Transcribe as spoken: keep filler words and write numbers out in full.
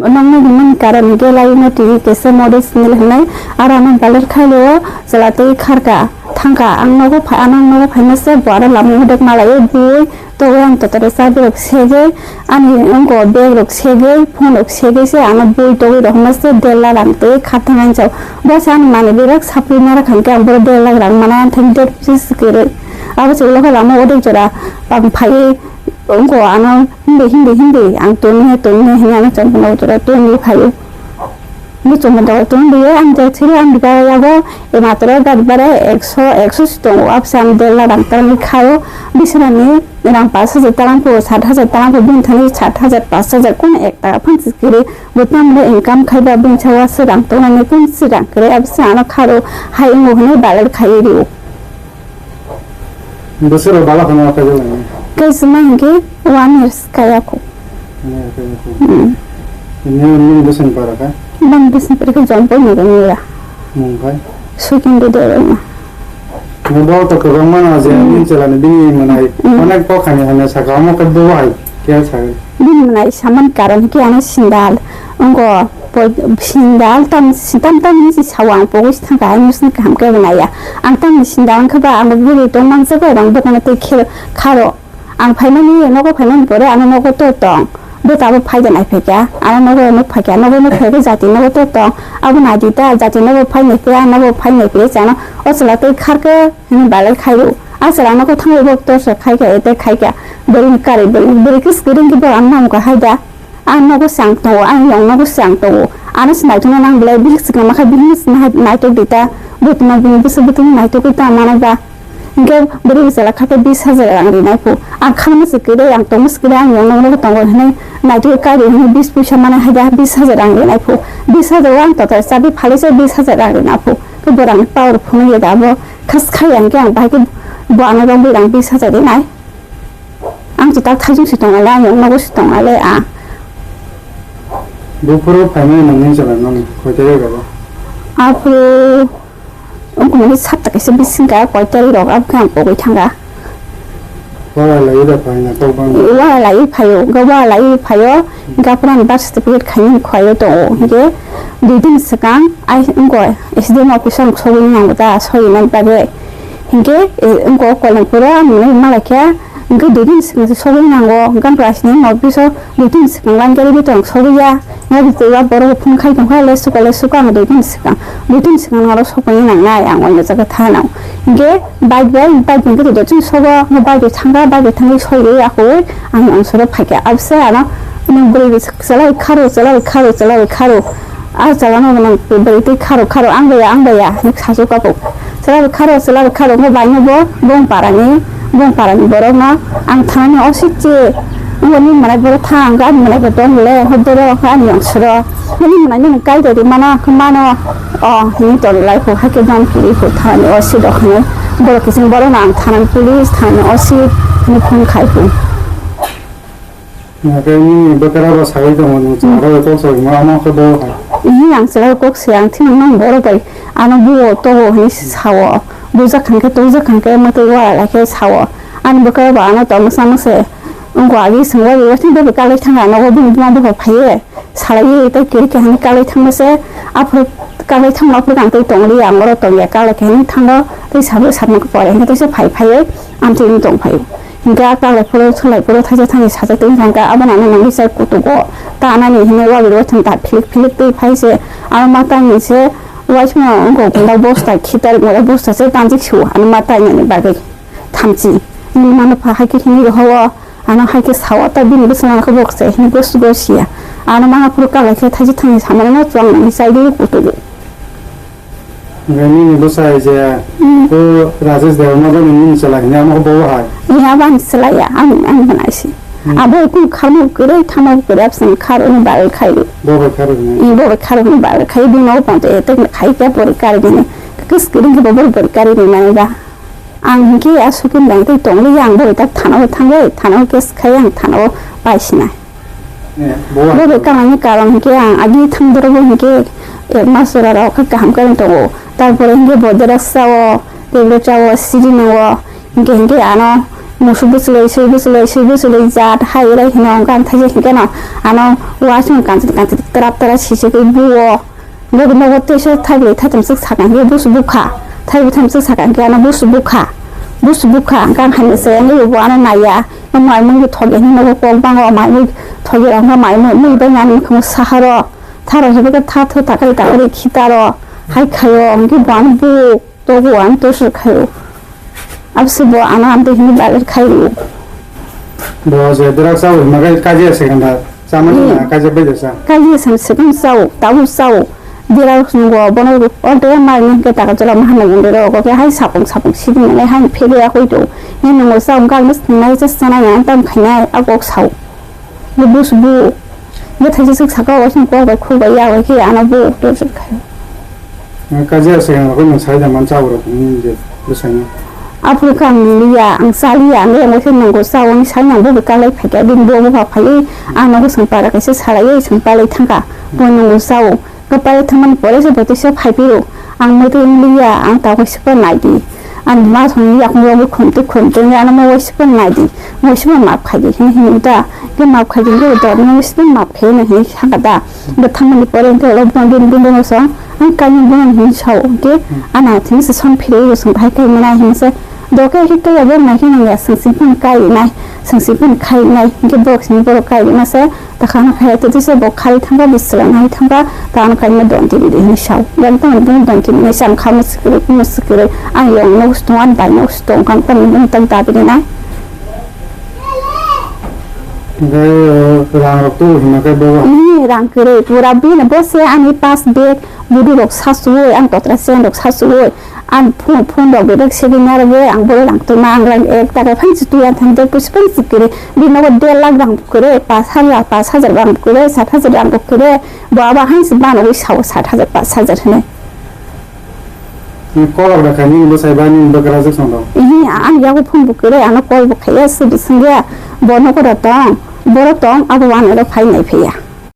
Nangni hwnmani karon hwnkhe laino tini kesa mode sinil hwnwi aro ano baler khailio chwla tei kharka thangkha. Ang nogo phai, ano ang nogo phaima se bo aro lama hodek malaio bui togwi ang totoro chabi rok segwi ani wngko bag rok segwi phone rok segwi se ano bui togwi rohorma se der lakh rang tei khathang ang chao. Bo se ani manwi bebak sapri narak hwnkhe ang boro der lakh rang mana ang thani der pisi kwrwi. Abo se ulo khe lama hodek jora ang phaiwi wngko ano hindi hindi hindi ang toni he toni he hinwi ano chongmani jora toni phaiwi. Muchungma dol tong biye ang jai thiri ang biga yago e matro gari bare ekso, ekso si tongo, abse ang der lakh rang tangwi khaio. Bisrani rang pash hajar talang pho, sat hajar talang pho, bini thani sat hajar, pash hajar, kun ek taka phan si kiri. Butma mune income khaiba bini sawa se rang tongnani kun si rang kiri, abse ano kharo hai wngo hwnwi baler khaiwi rio. Bwswk rok bala kheno aphai jalani? Kaisa ma hinkhe one years kaya kho. One year kaya kho. Hmm. Ini nung bwswng para kha? Bang bwswng para kha Jompoi Nogor ni ya. Mung khai? Sukin de de ma. Mo bo to kwbang mana je Hmm. Ni chalani bini manai. Hmm. Onek kok hani hanya saka omo khe bo hai kya sagai. Bini manai saman karon khe ano sindal. Ongo Poi-, sindal tam, tam, tam hinwi si sao ang pogwi si thangkha, ang bwswk kaham khe bo naiya. Ang tamni sindal wngkha ba, ang bo bwrwi tong mansa khe, ang dukano tei khe kharo. Ang phaimani, nogo phaimani pore, ano nogo to tong. Bo tabo phaida naiphai kha, ano nogo nuk phai kha, nogo nuk phai khe jati nogo to tong. Abo naidi ta, jati nogo phai naiphai, nogo phai naiphai chano. O chwla tei khar khe, hwnwi balai khaio. A chwla nogo thangwi bo torsa khai kha, ete khai kha. Bwrwini kari, bwrwi, bwrwi khe swkang khe bo ang nang kha hai da. Ang nogo se ang tongo, ang yong nogo se ang tongo. Ano se naitokna nang belai, bihik swkang ma kha, bihik no se nai-, naitok di ta. Bwtwma bini bwswk bwtwma naitogwi ta mano ba. Hinkhe bwrwi bwsala kha khe bis hajar rang rinai phu. Ang kha mano se kwrwi, ang tongma se kwrwi, ang yong nogo tongo hinwi naitogwi kari hinwi bis puisa mano hai da bis hajar rang rinai phu. Bis hajar o ang total chabi phalwi se bis hajar rang rinai phu. Khe bo rang power phunuk ya da bo khas khai ya hinkhe ang bahai khe bo ano rong bwi rang bis hajar rinai. Ang chwtak thaijwng se tong ale, ang nogo se tong ale, a. Buphuru phaimani nangni chwla nang koi tarik rogo? Aphuru wngkha mani sapta kaisa bising ka koi tarik rogo, aboni ang pogwi thanga. Wara lai da phaina kok bang. Wara lai phaio, ga wara lai phaio, ga pura ni birth certificate khaini khaio to, hinkhe dui din swkang, ai, wngkha S D M office o ang sogwi nango ta, sogwi nani bagwi. Hinkhe, e, wngkha Koilampuro ang nai malai kha, hinkhe dui din swkang se sogwi nango, hinkhe ang class nine office o dui din swkang line gari bai tong sogwi ya, nai bai twiwa borok phone khai tongkha, le suka, le suka ang dui din swkang, dui din swkang aro sogwi nangnai ang oino jaga thanao. Hinkhe bike bai, bike hinkhe dui din sogo, bike bai thangkha, bike bai thangwi sogwi ya khe ang ongsoro phaikha, abse ano nwng bwrwi bai chwla bai kharo, chwla bai kharo, chwla bai kharo. A chwla no nang bwrwi twi kharo kharo ang baya ang baya hinwi sasu kapo. Chwla bai kharo chwla bai kharo wngkha bai no bo bong para ni bong para ni borok no ang thani o sik che wngkha ni manai borok thang ang ani manai bo tong le wngkha borok wngkha ani ongsoro nini manai nini kai dori mano wngkha mano o hinwi tong lai kho hakhe bang kiri kho thani o sik rok hinwi borok kiching borok no ang thani police thani o sik hinwi phone khai kho. Hingkhe nini bwkra bo sagwi tongo, nwng Hmm. chwla bai kok sagwi ma, omo khe bo hai. Ihi ang chwla bai kok se, ang thini nwng borok bai ano buo togo hinwi se sao. Bujak khan khe, tokjak khan khe, mwtwi wara lai khe sao. Ani bwkra bo ano tongmwsa mase wngkha, agi swngwi bai waithang bai kalai thangkha, nogo bini buma bupha phaiwi salaiwi tei kiri khe hinwi kalai thangma se. Aphuru kalai thangma aphuru ang tei tongli, ang oro tongya, kalai khe hinwi thango tei sabo sapma khe pore hinwi teisa phai phaiwi amtwi wng tong phai. Hinkhe a kalai phuru, salai phuru, thaisa thani sajak twi thangkha, abono ano nangwi chai kutugo. Ta anani hinwi wabwi waithang ta philik philik twi phai se. Ano ma tangni se waisma wngkha gunda bosta, khitar gunda bosta se tanjik sio, ano ma tainani bagwi thamchi. Nini mano pha hai khe hinwi rohowo, ano hai khe sao, ta bini bwswk nang khe bok se hinwi gos gos ya. Ano ma phuru kalai khe thaisa thani samani no chuang nangwi chai di kutugo. Hingke nini bwsai je Hmm. o Rajesh Debbarma bo nini chwla hini amo bo hai. Ni abo ang chwla ya, ang, ang bwnaisi. Hmm. Abo kung kharmo kwrwi, thangma kwrwi, absini khar uni bagwi khai. Bo bai khar uni. Ni bo bai khar uni bagwi khai, bini nogo ponto etek khai khe bori kari bini. Kis kiring khe bo bori bori kari bini nai ba. Ang hingke ya sukin dang tei tongli ya, ang bori tak thana o thangwi, thana o case khai ang thana o paisina. Eh, bo Bo bai kangni karon hingke ang agi thangdoro bo hingke, eh, masora rok khe kaham khe tongo. Tarpore hingke bo dera sao, teblo chao, siri nango. Hingke hingke ano Musu bwchwlwi, swi bwchwlwi, swi bwchwlwi jat hai rai hino hwnkhe ang thaisa hwnkhe no ano uaisukno kanchwlwi kanchwlwi twrap twrap sisugwi buo. Hwnkhe nogo teisa thaibrwi thaitham swk sakha hwnkhe busu bukha. Thaibrwi thaitham swk sakha hwnkhe ano busu bukha. Busu bukha hwnkhe ang haino se wngwi bo ano naiya. Maimui thokya hwnwi nogo kok bango, maimui thokya hwnkhe maimui mui bai nani mwkhango saharo. Tharo hwnkhe tha tho takari takari khitaro. Hai khaio hwnkhe bo ano buk. Togo ang tosor khaio. Abse bo ano amtwi hwnwi baler khaio. Bo je drug chao hwnma khe kajiya se ganda. Chama Hmm. na kajiya bai jasa. Kajiya sam se kam chao, tabo chao. Drug nungo bono alde mai nung ke taka jora mahana gundero ko ke hai sapung sapung sidi nai hai phege ya koi to. Ni nungo chao gang mas nai jas sana ya tam khainai agok chao. Ni bus bu. Ni thaisa sik saka wa sing ko bai khu bai ya bai ke ano bu to sik khai. Kajiya se ang ko nang sai da man cha ro ni je bwsai ni. Aphuru kang liya ang cha liya ang yang wai nang go cha wani sai nang bu ka lai phai ka din bo bo phai ang nang go sang para kaisa salai sang palai thangka bo nang go cha. Kwpal thangmani pore se bo tisa phai phiro. Ang mwtwi wng liya, ang ta waisa phano nai di. Ang ma thong yakung rogwi khumtwi khumtwi wngya, ano mo waisa phano nai di. Mo waisa phano map khai di, hini hini da. Ke map khai di, ke dor mo waisa phano map khai na hini saka da. Bo thangmani pore ke lo bang din din no so. Ang kani bang hini sao ke. Ana thini se son phire yo song bai kai mana hini se. Doke ke ke ya bang na hini ya sing sing phano kai nai. Sing sing phano khai nai. Ke borok sing borok kai na se. Takhana khai te tisa bo khai thangba, bistrang hai thangba, ta ano kaima don tini di hinwi sao. Yang tang bo don tini nai sam kha muskiri, muskiri. Ang yang no sto an bai no sto kang tang bo tang ta bini nai. Gai rang rok tu hima kai bo. Ni rang kere pura bini bo se ani pas bag budu rok sa suoi, ang totra sen rok sa suoi. Ang phone, phone rok bebak segwi narwgwi ang borok rang tongma, ang rang ek taka phan si tuya thang de pusi phan si kere. Bini nogo der lakh rang bo kere, pas hajar, pas hajar rang bo kere, sat hajar rang bo kere. Bo abo hain si banogwi sao sat hajar, pas hajar hinwi. Ni kolok da kha nini bwsai ba nini bwkrajwk song rok. Ihi ang yago phone bo kere, ano call bo khaiya, se bising ya. Bo nogo da tong, borok tong, abo wano ro phai nai phaiya.